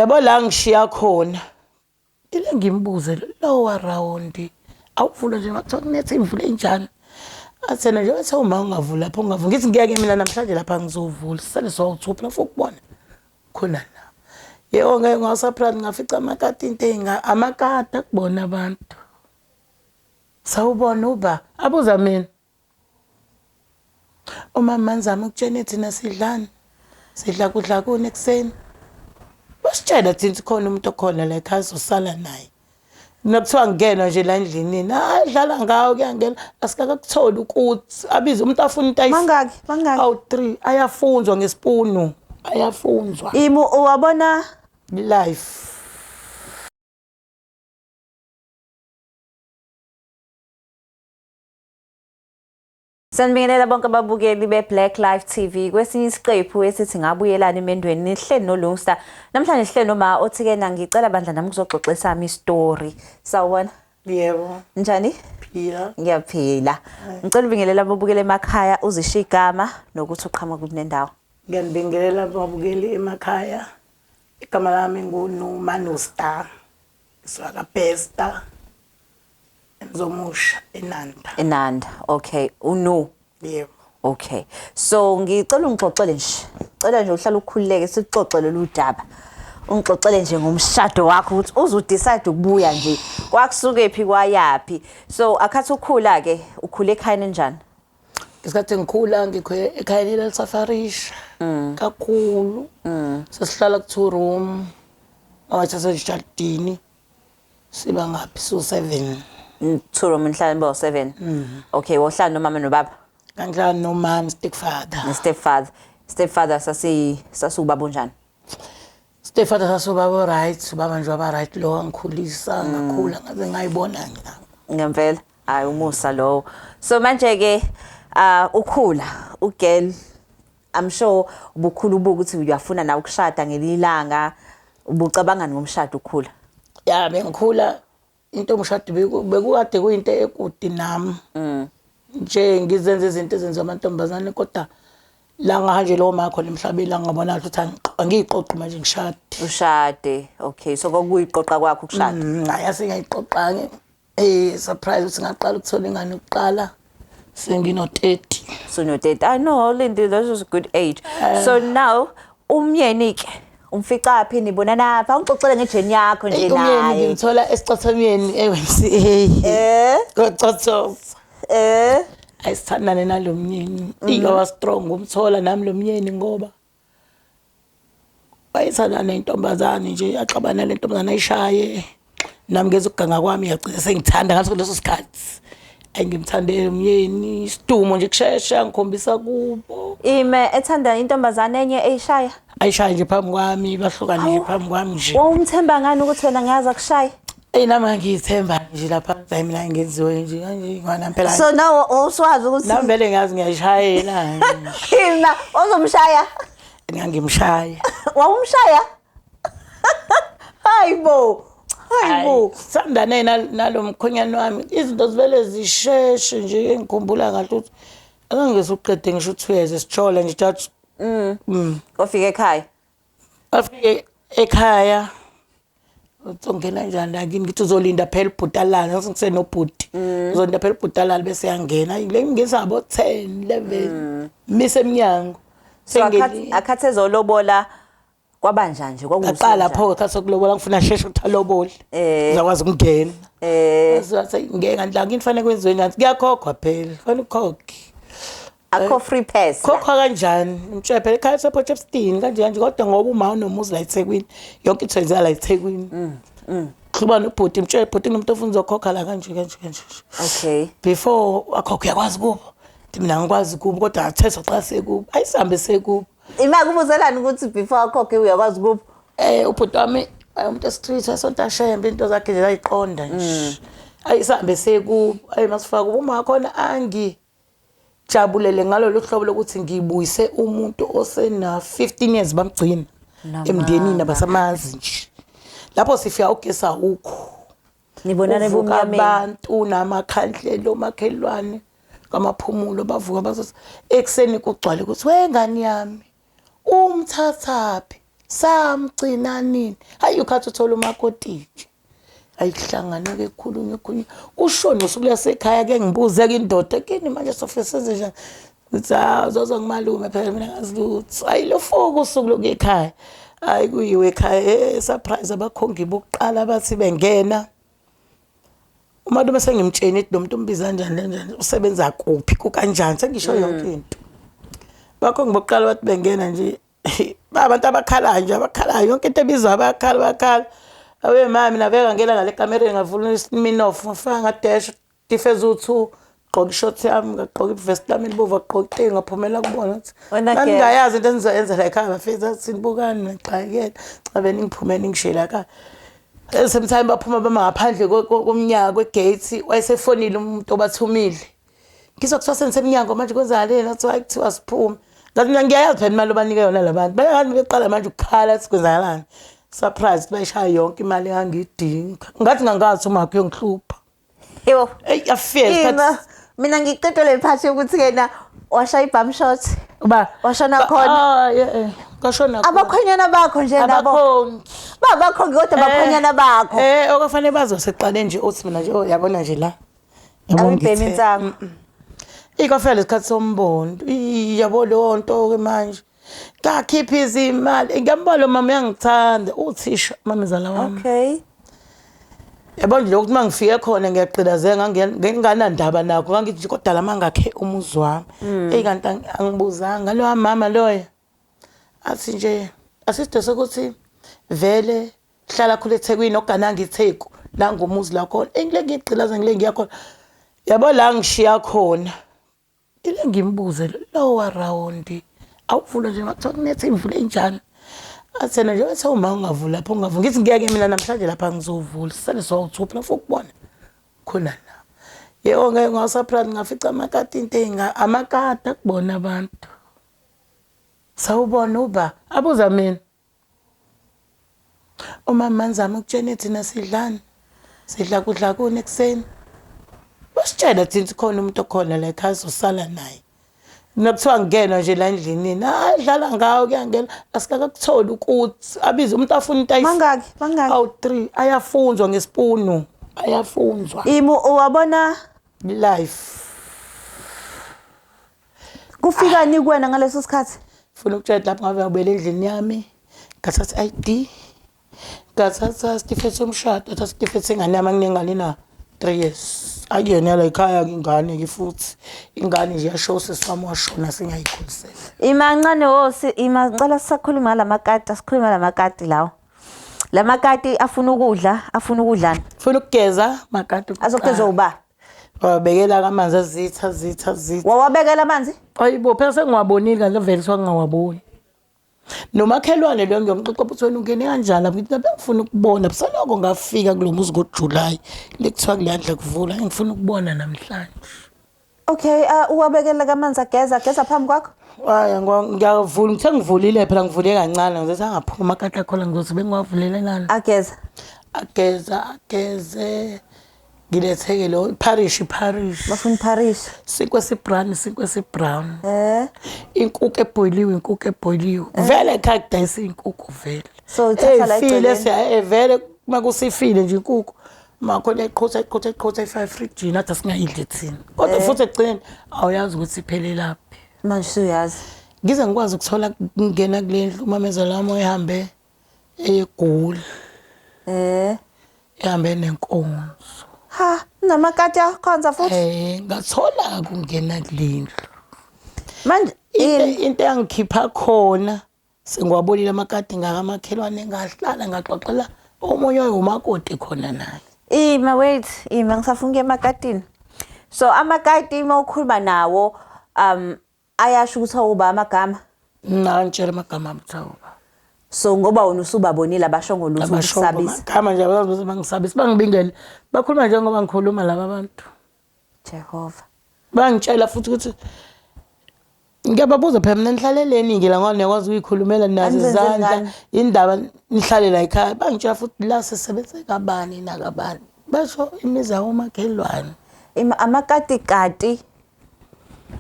Yabo la ngishiya khona. Ile ngimbuze lowa round awuvula nje makuthiwa kunetha imvula enjani. Athi yena nje wathi uma ungavula lapho ungavula ngithi ngiyeke mina namhlanje lapha ngizovula sisale sowuthupha lapho ukubona khona la. Yebo ngeke ngasurprise ngafica amakati into enga amakati akubona abantu. Sawubona uba abuza mina. Umama ngizama ukutshena thina sidlani sidla kudla kuni ekuseni basitshela thina ukuthi khona umuntu okhona la ekhaya sosala naye nakuthiwa ngena nje la endlini adlala ngawo kuyangena asikakakutholi ukuthi abize umuntu afuna into Mangaki? Mangaki? awu 3 ayafunzwa ngesipunu ayafunzwa Imo uwabona life. Sanibingelela bonke ababukeli be-Black Life TV kwesinye isiqephu esithi ngabuyelana emendweni nihleli noLungsta. Namhlanje sihleli noma othi-ke na ngicela bandla nami kuzoxoxa esami isitori. Sawubona. Yebo. Njani? Phila. Ngiyaphila. Ngicela ubingelela ababukeli emakhaya uzisho igama nokuthi uqhamuka kuphi nendawo. Ngiyanibingelela ababukeli emakhaya. Igama lami nguNumanostar. Ngisuka kaBester. Emzomusha eNanda. Enanda. Okay. Unu. Yebo. Okay. So ngicela ungixoxele nje. Cela nje uhlale ukhululeke sikuxoxe lolu daba. Ungixoxele nje ngomshado wakho ukuthi uze udecide ukubuya nje. Kwakusuke phi kwayapi. So akhathi ukhula ke ukhule ekhayeni enjani? Ngesikhathi ngikhula ngikhule ekhayeni lelisafarisha kakhulu. Sesihlala ku two room. Awathatha ejardini. Siba ngaphi so 7. Two room nihlala nibo 7. Okay, wohlala nomama nobaba. Ngangihlala nomama stepfather. Ne stepfather. Stepfather sasi sasubaba onjani? Stepfather sasubaba right, ubaba nje waba right lo wangikhulisa ngakhula ngaze ngayibona mina. Ngempela. Hayi umusa lowo. So manje ke ukhula ugirl I'm sure ubukhulu ubuka ukuthi uyafuna nawe ukushada ngelinye ilanga ubucabangani ngomshado ukhula. Ya bengikhula into yomshado bekukade kuyinto ekude nami. Nje ngizenza izinto ezenziwa amantombazane kodwa la ngahanje lowo makho emhlabeni la ngabona ukuthi angiyiqoqi manje ngishade. Ushade. Okay, so kwakuyiqoqa kwakho ukushada. Hayi asingayiqoqange. Surprise ukuthi ngaqala ukuthola ingane yokuqala sengino 30. So no 30. I know Lindy, that was a good age. So now umyeni ke umfica phi nibonana phi awungixoxele ngejourney yakho nje Umyeni naye. ngimthola esicathameni e-YMCA. Kocothoza. Ayisithandane nalo myeni. Ikawa strong umthola nami lo myeni ngoba wayethanda nentombazane nje axabana le ntombazane ayishaye. Nami ngeza ukuganga kwami yagcina sengithanda ngaso leso sikhathi. Ayingimthandele umyeni isidumo nje kushesha ngikhombisa kubo. Ime ethanda intombazane enye eyishaya. Ayishaye nje phambi kwami bahlukane nje phambi kwami nje. Wawumthemba ngani ukuthi wena ngiyazi akushaye? Eyi nami ngangiyithemba nje lapha hayi mina ngenziwe nje kanje ngwana phela. So now awuswazi ukuthi Nami vele ngiyazi ngiyayishayela nje. Ima ozomshaya. Ngangimshaya. Wawumshaya? Hayibo. Hayibo. Sithandane nalo mkhonyane wami izinto zivele zisheshe nje engikhumbula kahle ukuthi akangisuqede ngisho 2 years sijole nje that Ofika ekhaya. Afike ekhaya uzongena njani la kini ngithi uzolinda phela ubhuti alale ngase ngisenobhuti uzolinda phela ubhuti alale bese yangena le ngingisa ngabo 10 11 mise emnyango. So akhathi ezolobola kwabanjani nje kwakusuku Aqala lapho khathi sokulobola ngifuna sheshe ukuthi alobole. Ngizakwazi ukungena. Wathi ngeke ngandla ngini fanele kwenziwe ngathi kuyakhokhwa phela fanele ukhokhe. Akho free pass. Khokhwa kanjani? Mtshele phela ekhaya sePort Shepstone kanje kanje kodwa ngoba uma unomuzi la eThekwini yonke into yenzeka la eThekwini. Xhuba nobhuti mtshele bhuti kunomuntu ofuna uzokhokha la kanje kanje kanje. Okay. Before akhokhe uyakwazi kubo. Ngithi mina ngikwazi kubo kodwa athethe xa sekubo. Ayisambe sekubo. Ima kubuzelani ukuthi before akhokhe uyakwazi kubo? Ubhuti wami umuntu estreet esonto ashembe into zakhe nje ayiqonda nje. Ayisambe sekubo. Ayi masifaka kubo uma khona angi jabulele ngalolu hlobo lokuthi ngibuyise umuntu osena 15 years bamgcina emndenini abasamazi nje. Lapho sifika ugesi awukho. Nibonana Kuvuka ebumnyameni. Abantu namakhandlela omakhelwane kamaphumulo bavuka bazothi ekuseni kugcwale ukuthi wengane yami umthathaphi. Samgcina nini? Hayi ukhathi uthola umakoti nje. Ayihlangane ke khulunywe khulunywe. Kushone usuku lasekhaya ke ngibuze ke indoda kini manje sofike senze njani? Ngithi hawu zozo ngumalume phela mina ngazi lutho. Hayi lufuku usuku lokuya ekhaya. Hayi kuyiwe ekhaya surprise abakhongi bokuqala bathi bengena. Umalume sengimtsheni ukuthi lo muntu umbiza kanjani kanjani usebenza kuphi kukanjani sengisho yonke into. Bakhongi bokuqala bathi bengena nje abantu abakhalayo nje abakhalayo yonke into ebizwa bayakhala bayakhala. Awe mama mina beka ngena ngale kamereni ngavula isiminoff ngafaka ngadesha tifeza u2 gqoka ishort yami ngagqoka ivest lami elibovu ngagqoka iteki ngaphumela kubona ukuthi Wena girl. ngingayazi into enizoyenza la ekhaya bafethu athi nibukani nixakekele cha beningiphume ningishela ekhaya. At the same time baphuma bama ngaphandle komnyango kwegate wayesefonile umuntu obathumile. Ngizwa kuthiwa senisemnyango manje kwenzakaleni athi hayi kuthiwa siphume. Ngathi mina ngiyayazi phela imali obanike yona la bantu. Bayani beqala manje ukukhala athi kwenzakalani. Surprise bayishaya yonke imali engangiyidinga. Ngathi ngangazi uma kuyongihlupha. Yebo. Eyi yafika Ima isikhathi. mina ngiqedwe le part yokuthi yena washaya ibum shot. Uba Washona khona. Ah yeah. Kwashona khona. Abakhwenyana bakho nje nabo. Abakhongi. Babakho kodwa abakhwenyana bakho. Okufanele bazoseqale nje uthi mina nje oh yabona nje la. Yabo Awuyibhemi ngithe. insangu. Ikafela isikhathi sombondo. Yabo leyo nto ke manje. Ngakhipha izimali. Ngiyambona lo mama uyangithanda. Uthisha mamezala wami. Okay. Yabo nje lokuthi mangifike khona ngiyagqilazeka nginganandaba nakho ngangithi nje kodwa la mangakhe umuzi wami. Eyi kanti angibuzanga lo mama loya. Athi nje aside sokuthi vele hlala khule eThekwini ogananga iTheku nangumuzi la khona. Engile ngigqilaza ngile ngiya khona. Yabo la ngishiya khona. Ile ngimbuze lowa round awuvula nje makuthiwa kunetha imvula enjani. Athi yena nje wathi uma ungavula lapho ungavula ngithi ngiyeke mina namhlanje lapha ngizovula sisale sowu-two phela ufuna ukubona khona la. Yebo ngeke ngasurprise ngafica amakati into eyinga amakati akubona abantu. Sawubona uba abuza mina. Umama manzama ukutshena thina sidlani. Sidla kudla kuni ekuseni. Basitshela thina ukuthi khona umuntu okhona la ekhaya sizosala naye. Mina kuthiwa ngingena nje la endlini hayi dlala ngawo kuyangena asikakakutholi ukuthi abize umuntu afuna into Mangaki? Mangaki? awu 3 ayafunzwa ngesipunu ayafunzwa Imu uwabona life kufikani kuwena ngaleso sikhathi? funa ukutshela lapho ngabe ngabuyela endlini yami ngathatha ID ngathatha isitifiketi somshado ngathatha isitifiketi sengane yami anginengane na 3 years akuyona la ekhaya ke ingane ke futhi ingane nje yasho usisi wami washona sengiyayikhulisela Ima ncane wosi ima ngicela sisakhuluma ngalamakati asikhuluma ngalamakati lawo. Lamakati afuna ukudla afuna ukudlana. funa ukugeza makati Azogezwa uba? wabekela amanzi azitha azitha azitha Wawabekela amanzi? ayibo phela sengiwabonile kanti vele sengingawaboni nomakhelwane lo ngiyomxoxa ukuthi wena ungene kanjani lapho ngithi bengifuna ukubona busaloko ngafika kulo muzi ngoJuly lekuthiwa kuleya kuvula ngifuna ukubona namhlanje Okay, uwabekela kamanzi ageza ageza phambi kwakho? Hayi ngiyavula ngithe ngivulile phela ngivule kancane ngizothi angaphuma amakati akhona ngizothi bengiwavulele nani Ageza. Ageza ageze ngiletheke lo parish parish Bafuna parish. Sinkwa esibrown sinkwa esibrown. Eh. Inkukhu ebhoyiliwe inkukhu ebhoyiliwe. Vele ekhaya kudayisa inkukhu vele. So uthatha la Eyifile eceleni. siya vele uma kusifile nje inkukhu makhona iqhutha iqhutha iqhutha ifake efrijini athi asingayidli thina. Kodwa futhi ekugcineni awuyazi ukuthi iphelelaphi. Manje usuyazi. Ngize ngikwazi ukuthola ngena kule ndlu umamezala wami oyihambe egula Eh. ehambe nenkonzo. Ha, namakati akhonza futhi. Ngathola ukungena kule ndlu. Manje Into engikhipha khona sengiwabonile amakati ngakamakhelwane ngahlala ngaxoxela omunye oyumakoti khona naye. Ima wait, ima ngisafuna ukuya emakatini. So amakati uma ukhuluma nawo ayasho ukuthi awuba amagama. Ngantshela amagama amthawuba. So ngoba wena usubabonile abasho ngolutho Abasho ukusabisa. amagama nje abazi ukuthi bangisabisa bangibingele. Bakhuluma njengoba ngikhuluma laba bantu. Jehova. Bangitshela futhi ukuthi ngiyababuza phela mina nihlaleleni nje la ngoba niyakwazi ukuyikhulumela nazo Anizenzeli izandla ngani? indaba nihlale la ekhaya bangitshela futhi la sisebenze kabani nakabani basho imizi yawomakhelwane Ima amakati kati.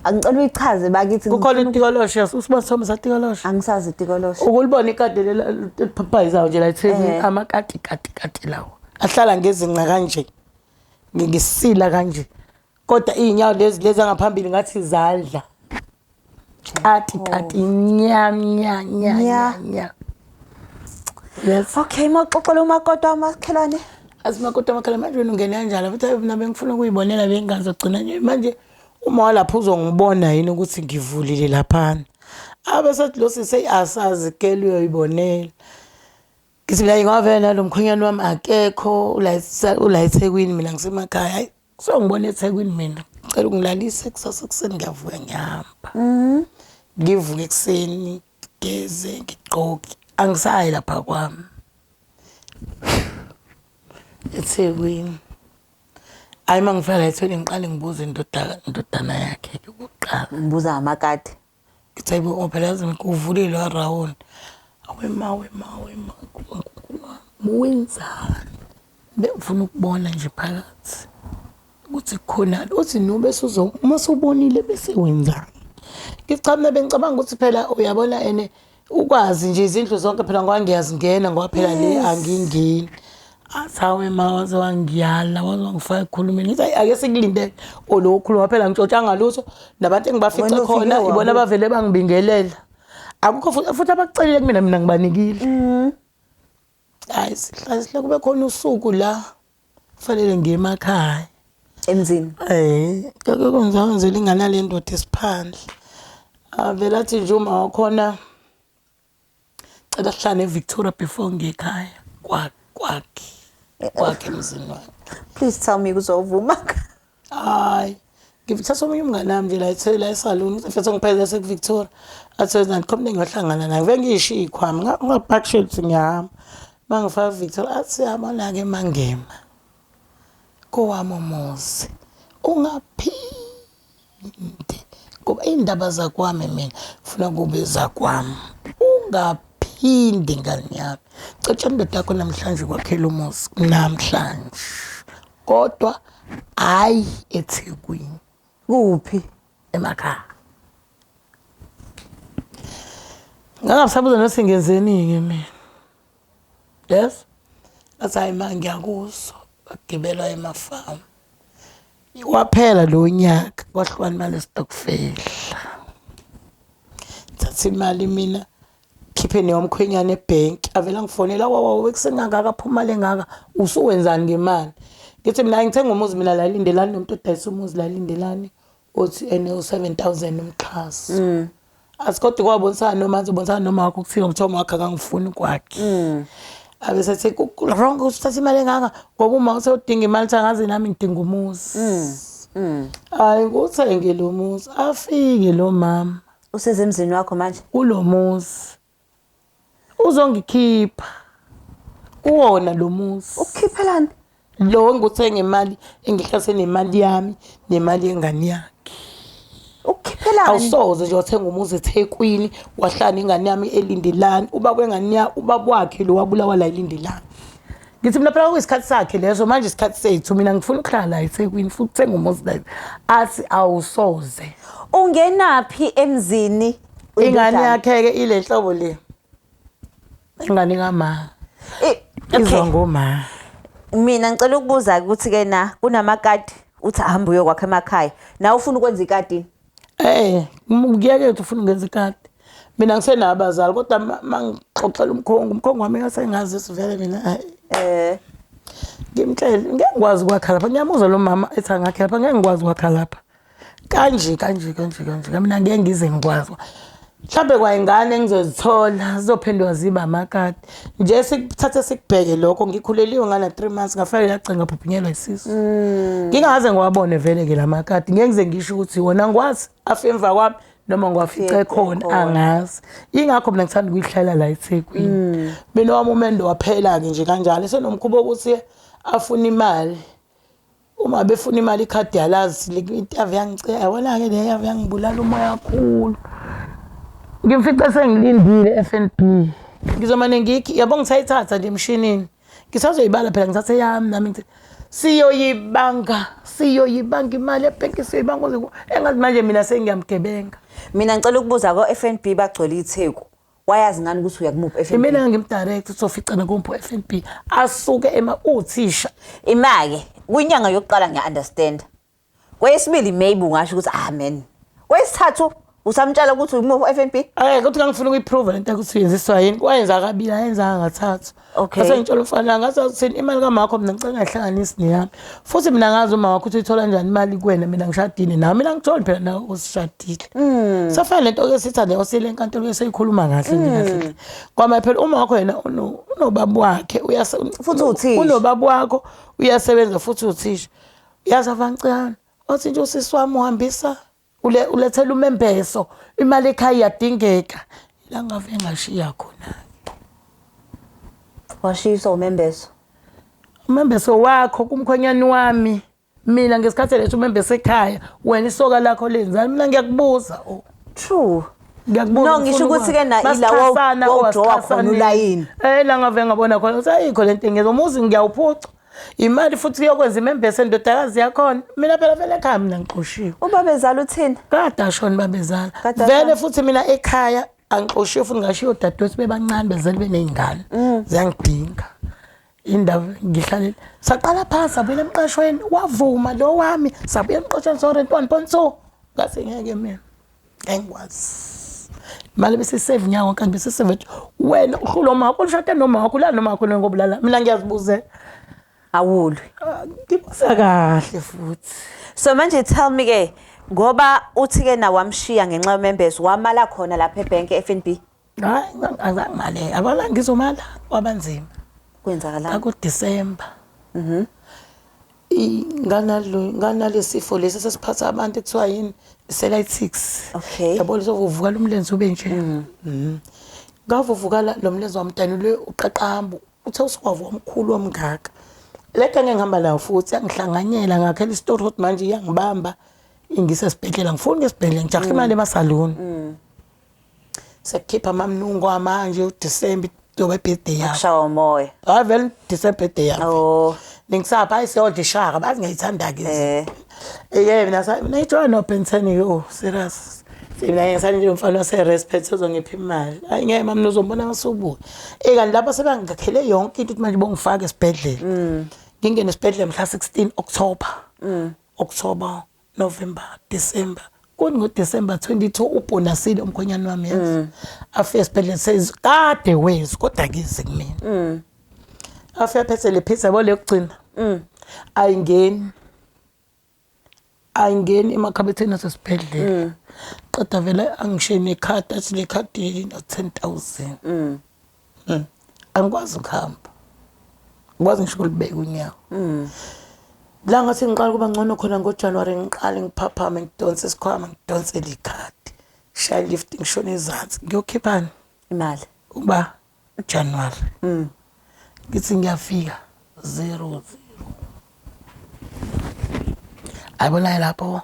Angicela uyichaze bakithi. Kukhona itikoloshe, usibona isithombe satikoloshe. Angisazi itikoloshe. Ukulibona ikati eliphaphayizayo nje la eThekwini, amakati kati kati lawo. Ahlala ngezinqa kanje. Ngisila kanje. Kodwa iy'nyawo lezi lezi angaphambili ngathi izandla. Kati kati nya nya nya nya nya. Yes. Okay, mawuxoxela umakoti wamakhelwane. Azi makoti wamakhelwane manje wena ungene kanjani futhi mina bengifuna ukuyibonela bengingazogcina nje manje uma walapho uzongibona yini ukuthi ngivulile laphana. Abe sethi lo sisi asazi kele uyoyibonela. Ngithi mina ngavele nalo mkhwenyana wami akekho ula eThekwini mina ngisemakhaya. Hayi songibona eThekwini mina. Ngicela ungilalise kusasa ekuseni ngiyavuka ngiyahamba. Ngivuke ekuseni ngigeze ngigqoke angisayi lapha kwami. EThekwini. Hayi uma ngifika la eThekwini ngiqale ngibuze indodana yakhe kuqala. Ngibuza ngamakati. Ngithi hayibo phela yazi uvulile lo round. Awe ma we ma we ma Nkulunkulu wami wenzani? Bengifuna ukubona nje phakathi ukuthi khona uthi no bese uzo uma usubonile bese wenzani? Ngithi cha mina bengicabanga ukuthi phela uyabona ene ukwazi nje izindlu zonke phela ngoba ngiyazingena ngoba phela le angingeni. Athi hawe ma waze wangiyala waze wangifaka ekukhulumeni. Ngithi hayi ake sikulindele olo khuluma phela ngitshontshanga lutho nabantu engibafice Wena ufike khona ibona wabuka. bavele bangibingelela. Akukho futhi abakucelile kumina mina ngibanikile. Hayi sihlale sihle kube khona usuku la kufanele ngiye emakhaya. Emzini. Ke kwenza wenzela ingane yale ndoda esiphandle. Avele athi nje uma wakhona cela sihlale eVictoria before ngiye ekhaya kwakhe kwakhe emzini wakhe. Please tell me kuzovuma. Hayi ngithatha omunye umngane wami nje la ethela esaluni mfethu ngiphele sekuVictoria athi wena khona ngiyohlangana naye ngivele ngiyishiye ikhwama ngapakishe ukuthi ngiyahamba mangifaka Victoria athi yabona ke mangema kowami umuzi ungaphinde ngoba indaba zakwami mina ngifuna kube zakwami ungaphindi ngane yami cetsha indoda yakho namhlanje kwakhela umuzi namhlanje kodwa hayi eThekwini. Kuphi? Emakhaya. Ngangasabuza nothi ngenzeni-ke mina. Yes. Ngathi hayi ma ngiyakuzwa. Bagibelwa emafamu. Waphela lo nyaka kwahlukana imali yesitokfela. Thatha imali mina khiphe neyomkhwenyana ebhenki avele angifonela wawawa ekuseni kangaka phuma le ngaka usuwenzani ngemali ngithi mina ngithenga umuzi mina la Lindelani nomuntu odayisa umuzi la Lindelani othi ene u-7000 umxhaso athi kodwa kwabonisana noma azobonisana noma wakho kuthiwa ngithiwa wakhe akangifuni kwakhe abe sethi wrong usithatha imali engaka ngoba uma usewudinga imali thi angazi nami ngidinga umuzi hayi nguthenge lo muzi afike lo mama Usezemzini wakho manje? Kulo muzi uzongikhipha kuwona lo muzi. Ukukhiphelani? Lo nguthenga imali engihlase nemali yami nemali yengane yakhe. Ukukhiphelani? Awusoze nje wathenga umuzi eThekwini wahlala ingane yami eLindelani ubaba wengane ya ubaba wakhe lo wabulawa la eLindelani. Ngithi mina phela kuyisikhathi sakhe leso manje isikhathi sethu mina ngifuna ukuhlala la eThekwini futhi ukuthenga umuzi la athi awusoze. Ungenaphi emzini? Ingane yakhe ke ile nhlobo le. Ingane kama. Izwa ngoma. Mina ngicela ukubuza ukuthi ke na kunamakati uthi ahamba uyokwakha emakhaya. Nawe ufuna ukwenza ikati? Ngiyeke ukuthi ufuna ukwenza ikati. Mina ngisenabazali kodwa mangixoxela umkhongo wami ngasengazi sivele mina. Ngimtshele ngeke ngikwazi ukwakha lapha. Ngiyamuzwa lo mama ethi angakhe lapha ngeke ngikwazi ukwakha lapha. Kanje kanje kanje kanje mina ngeke ngize ngikwazi. Mhlambe kwayingane engizozithola zizophenduka ziba amakati. Nje sikuthathe sikubheke lokho ngikhuleliwe ngana 3 months ngafike lagcina ngaphuphunyelwa isisu. Ngingaze ngiwabone vele ke lamakati ngeke ngize ngisho ukuthi wona ngikwazi afe emva kwami noma ngiwafice khona angazi. Ingakho mina ngithanda ukuyihlalela la eThekwini. Mina wami umendo waphela ke nje kanjalo senomkhuba ukuthi afuna imali. Uma befuna imali ikhadi yalazi into yangicela yabona ke le yave yangibulala umoya kakhulu. Ngimfice sengilindile FNB. Ngizomane ngikhi yabo ngisayithatha nje emshinini. Ngisazoyibala phela ngithathe yami nami ngithi Siyoyibanga, siyoyibanga imali ebhenki, siyoyibanga kuze engathi manje mina sengiyamgebenga. Mina ngicela ukubuza ko-FNB bagcwele iTheku. Wayazi ngani ukuthi uya kumuphi FNB? Mina ngimdirect uzoficana kumpho FNB asuke ema uthisha. Imake kwinyanga yokuqala ngiya understand. Kweyesibili maybe ungasho ukuthi amen. Kweyesithathu usamtshela ukuthi umuphi FNB? Eh ukuthi ngangifuna ukuyiprove lento ukuthi uyenziswa yini. Kwayenza kabili ayenzanga kathathu. Okay. Ngase ngitshela umfana ngathi uthini imali kamakho mina ngicela ngayihlanganisi neyami. Futhi mina ngazi uma wakho ukuthi uyithola kanjani imali kuwena mina ngishadile nawe mina ngitholi phela nawe usishadile. Safana lento ke sithande osile enkantolo ke seyikhuluma kahle nje kahle. Kwama phela uma wakho yena unobaba wakhe uyase Futhi uwuthisha. Unobaba wakho uyasebenza futhi uthisha. Yazi avancane. Wathi nje usisi wami uhambisa ule ulethela umembeso imali ekhaya iyadingeka. La ngave ngashiya khona. Washiswa umembeso. Umembeso wakho kumkhwenyane wami. Mina ngesikhathi lethu umembeso ekhaya wena isoka lakho lenzani mina ngiyakubuza oh. True. Ngiyakubuza. No, ngisho ukuthi ke na ila wawudrawa khona ulayini. Eh la ngave ngabona khona ukuthi ayikho lento engizwa umuzi ngiyawuphuca. Imali futhi iyokwenza imembese endodakazi yakhona. Mina phela vele ekhaya mina ngixoshiwe. Ubabezala uthini? Kade ashona babezala. Kade ashona. Vele futhi mina ekhaya angixoshiwe futhi ngashiya odadewethu bebancane bezele beney'ngane. Ziyangidinga. Indaba ngihlalele. Saqala phansi sabuyela emqashweni wavuma lo wami sabuya emqashweni so rent 1.2. Ngathi ngeke mina. Engikwazi. Imali bese save nyaka kanti bese save wena uhlula uma wakho ushade noma wakho ulala noma wakho ngoba ulala mina ngiyazibuzela. Awulwi. Ngibuza kahle futhi. So manje tell me ke ngoba uthi ke na wamshiya ngenxa yomembeso wamala khona lapha ebank FNB. Hayi angizangimale abala ngizomala kwabanzima. Kwenzakalani? Aku December. Mhm. Nganalo nganalesifo lesi sesiphatha abantu kuthiwa yini cellulitis. Okay. Yabo lizovuvuka umlenze ube nje. Mhm. Ngavuvukala lo mlenze wamdanule uqaqambo uthe usuwavu omkhulu omngaka. Lento engihamba nayo futhi yangihlanganyela ngakhela isitori ukuthi manje iyangibamba ingise esibhedlela ngifuni esibhedlela ngijaha imali emasaluni. Sekukhipha amamnungu manje uDecember yobe birthday yakho. Shawa umoya. Hayi vele December birthday yakho. Oh. Ningisapha hayi siyodla ishaka bazi ngiyayithanda ke. Eh. Eh mina sa mina ijoy no Ben yo serious. Mina ngisale nje umfana wase respect uzongipha imali. Hayi ngeke mama uzombona ngasubuka. Eh kanti lapha sebangakhele yonke into ukuthi manje bongifaka esibhedlela. Ngingene esibhedlela mhla 16 October. October, November, December. Kuni ngoDecember 22 ubonasile umkhonyane wami yazi. Afike esibhedlela says kade wezi kodwa kize kumina. Afike aphethe le pizza yabo lekugcina. Ayingeni. Ayingeni emakhabetheni asesibhedlela. Qeda vele angishiye nekhadi athi le khadi lina 10000. Angikwazi ukuhamba. Ngikwazi ngisho ukulibeka unyawo. La ngathi ngiqala kuba ngcono khona ngoJanuary ngiqale ngiphaphame ngidonse isikhwama ngidonse ikhadi. Shaya lift ngishone ezansi ngiyokhiphani Imali. uba January. Ngithi ngiyafika 0 0. Ayibona lapho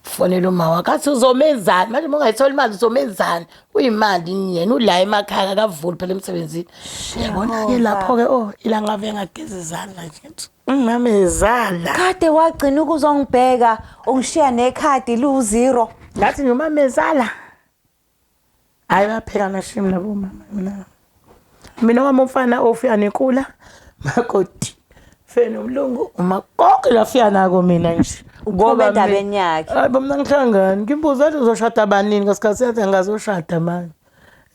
fonela uma wakhe athi uzomenzani manje uma ungayithola imali uzomenzani uyimali yena ula emakhaya akavuli phela emsebenzini yabona-ke lapho-ke oh ilangave ngageza izandla nje umamezala Kade wagcina ukuzongibheka ungishiya nekhadi lu zero. Ngathi nje umamezala hayi baphekana shimi nabo mama mina mina wami umfana ofika nekula makoti fike nomlungu uma konke lafika nako mina nje Uphuma endabeni yakhe. Hayi bo mina ngihlangani ngimbuza ukuthi uzoshada banini ngasikhathi yathi angazoshada manje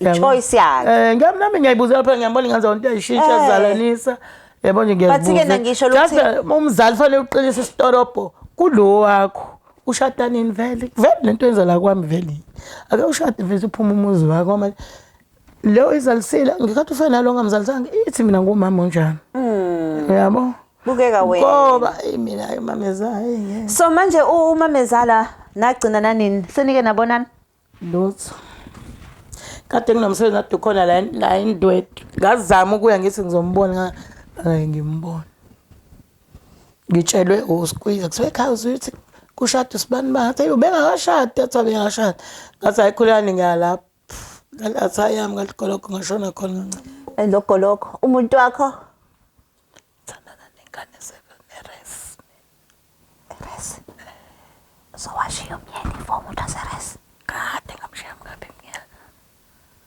I-choice yakhe. Eh ngiyami nami ngiyayibuzela phela ngiyambona ingathi into ayishintsha Eh. azalanisa yabo nje But ke ngiyazibuza na ngisho lokuthi- Just, umzali fanele uqinise isitorobho kulo wakho ushada nini vele vele lento yenza la kwami vele ake ushade vele uphume umuzi wakho manje leyo izalisile ngikhathi ufana nalo ngamzalisanga ithi mina ngumama onjani yabo Bukeka wena. Ngoba eyi mina ayi mameza hayi ngeke. So manje umamezala nagcina nanini? Senike nabonana? Lutho. Kade nginomsebenzi kade ukhona la la eNdwedwe. Ngazama ukuya ngithi ngizombona ngake ngimbona. Ngitshelwe uSqueeze kuthiwa ekhaya uzuthi kushada usibani bani ngathi ubengakashadi athi ubengakashadi. Ngathi hayi khulani ngiyalapha. Ngathi hayi yami ngathi goloko ngashona khona. Logoloko umuntu wakho Thandana nengane.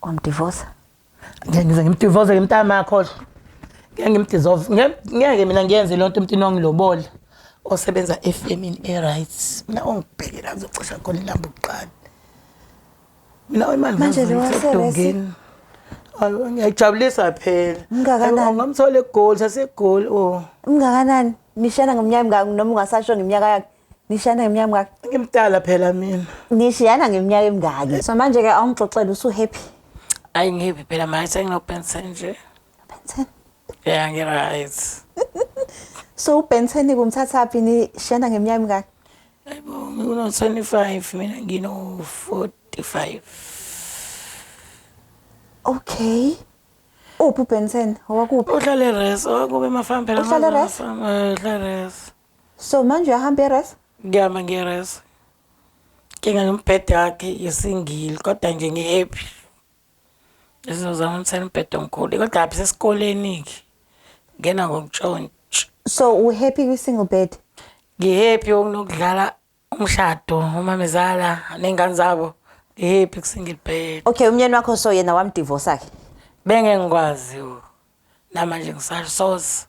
Wamdivorce? Ngeke ngize ngimdivorce ke mntamakho. Ngeke ngimdivorce. Ngeke mina ngiyenze lonto emntwini wangilobola osebenza efemini e-right. Mina ongibhekela kuzocisha khona ilambu kuqala. Mina imali Manje lo wase-res? wasedongeni. Ayi ngiyajabulisa phela. Ungakanani? Ngamthola eGoli, saseGoli oh. Ungakanani? Nishana ngeminyaka emingaki noma ungasasho ngeminyaka yakhe? Nishana ngeminyaka emingaki? Ngimdala phela mina. Nishiyana ngeminyaka emingaki? So manje ke awungixoxele usu-happy? Ayi ngihappy phela manje sengino-Ben nje. Ben 10? Yeah, ngi-right. So uBen 10 kumthathaphi nishiyana ngeminyaka emingaki? Hayibo, ngino-25 mina ngino-45. Okay. Uphi uBen 10? Owakuphi? Uhlala e-res, owakube emafamu phela. Uhlala e-res? Uhlala e-res. So manje uyahamba e-res? Ngihamba ngiye-res. Nkinga nombhede wakhe i-single kodwa nje ngi-happy. Sizozama umthela umbhede omkhulu kodwa lapha sesikoleni-ke ngena ngokutshontsha. So u-happy kwi-single bed? Ngi-happy okunokudlala umshado umamezala ney'ngane zabo ngi-happy ku-single bed. Okay, umnyeni wakho so yena wamdivorce ke? Bengeke ngikwazi namanje ngisasoza.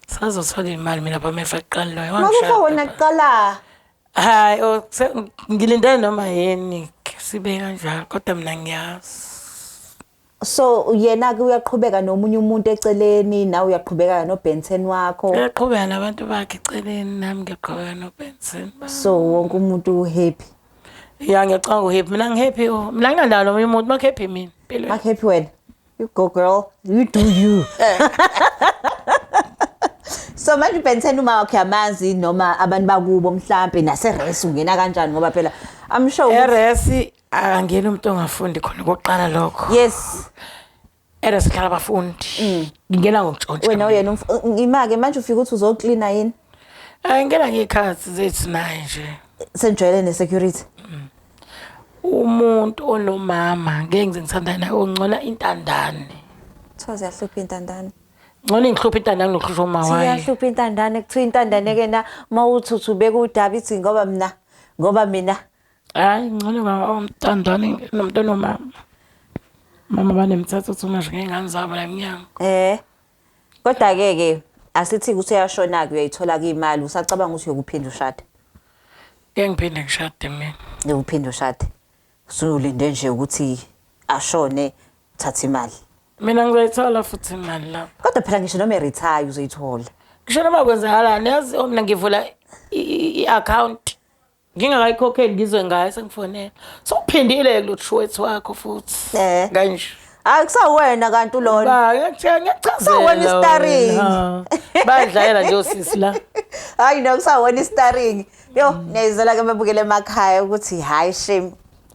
Sazothola imali mina phambi kuqala loyo Makufa wena kuqala. Hayi oh, ngilinde noma yini sibe kanjalo kodwa mina ngiyazi. So yena ke uyaqhubeka nomunye umuntu eceleni nawe uyaqhubeka no Ben 10 wakho. Uyaqhubeka nabantu bakhe eceleni nami ngiyaqhubeka no Ben 10. So wonke umuntu uhappy. Ya ngiyacanga uhappy mina ngihappy oh. Mina nginandaba nomunye umuntu makhappy mina. Impilo. Mak happy wena. You go girl, you do you. So manje Ben 10 uma wakhe amanzi noma abantu bakubo mhlambe nase-res ungena kanjani ngoba phela I'm sure E-res akangeni umuntu ongafundi khona kokuqala lokho. Yes. E-res kuhlala abafundi. Ngingena ngokutshontsha. Wena uyena imake manje ufika uthi uzoklina yini? Hayi ngena ngey'khathi zethu naye nje. Senijwayele ne-security. Umuntu onomama ngeke ngize ngithandane naye ongcola intandane. Kuthiwa ziyahlupha intandane. Ngcono ingihlupha intandane kunokuhlushwa uma wayo. Ziyahlupha intandane kuthiwa intandane ke na mawuthi uthi ubeka udaba ithi ngoba mina ngoba mina Hayi ngcono baba omtandane nomuntu onomama. Mama banemithetho too much ngey'ngane zabo la emnyango. Eh. Kodwa ke ke asithi ukuthi uyashona ke uyayithola ke imali usacabanga ukuthi uyokuphinda ushade. Ngeke ngiphinde ngishade mina. Ngeke ushade. Usulinde nje ukuthi ashone uthathe imali. Mina ngizoyithola futhi imali lapho. Kodwa phela ngisho noma retire uzoyithola. Ngisho noma kwenzakalani yazi mina ngivula i-account ngingakayikhokheli ngizwe ngayo sengifonela. Sokuphindile lo truth wakho futhi. Eh. Kanje. Hayi kusawena kanti ulona. Ba ngiyachazela. Kusawena i-starring. Badlalela nje osisi la. Hayi no kusawena i-starring. Yo niyayizela ke babukele emakhaya ukuthi hayi shame.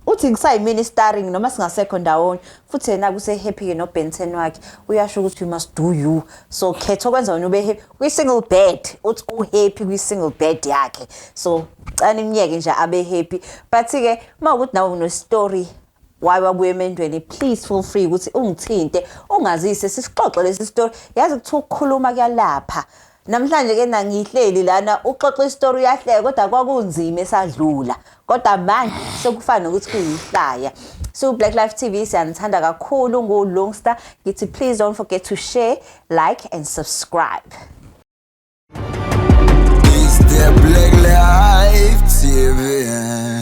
Uthi ngisayimini i-starring noma singasekho ndawonye futhi yena kuse happy ke no Ben 10 wakhe uyasho ukuthi you must do you so khetha okwenza wena ube happy kwi single bed uthi u happy kwi single bed yakhe so cela imiyeke nje abe happy but ke mawukuthi nawe uno story why wabuya emendweni please feel free ukuthi ungithinte ungazise sisixoxe lesi story yazi kuthiwa ukukhuluma kuyalapha namhlanje ke nangihleli lana uxoxa istory uyahleka kodwa kwakunzima esadlula kodwa manje sekufana nokuthi kuyihlaya. So Black Life TV siyanithanda kakhulu nguLungster ngithi please don't forget to share, like and subscribe. It's the Black Life TV.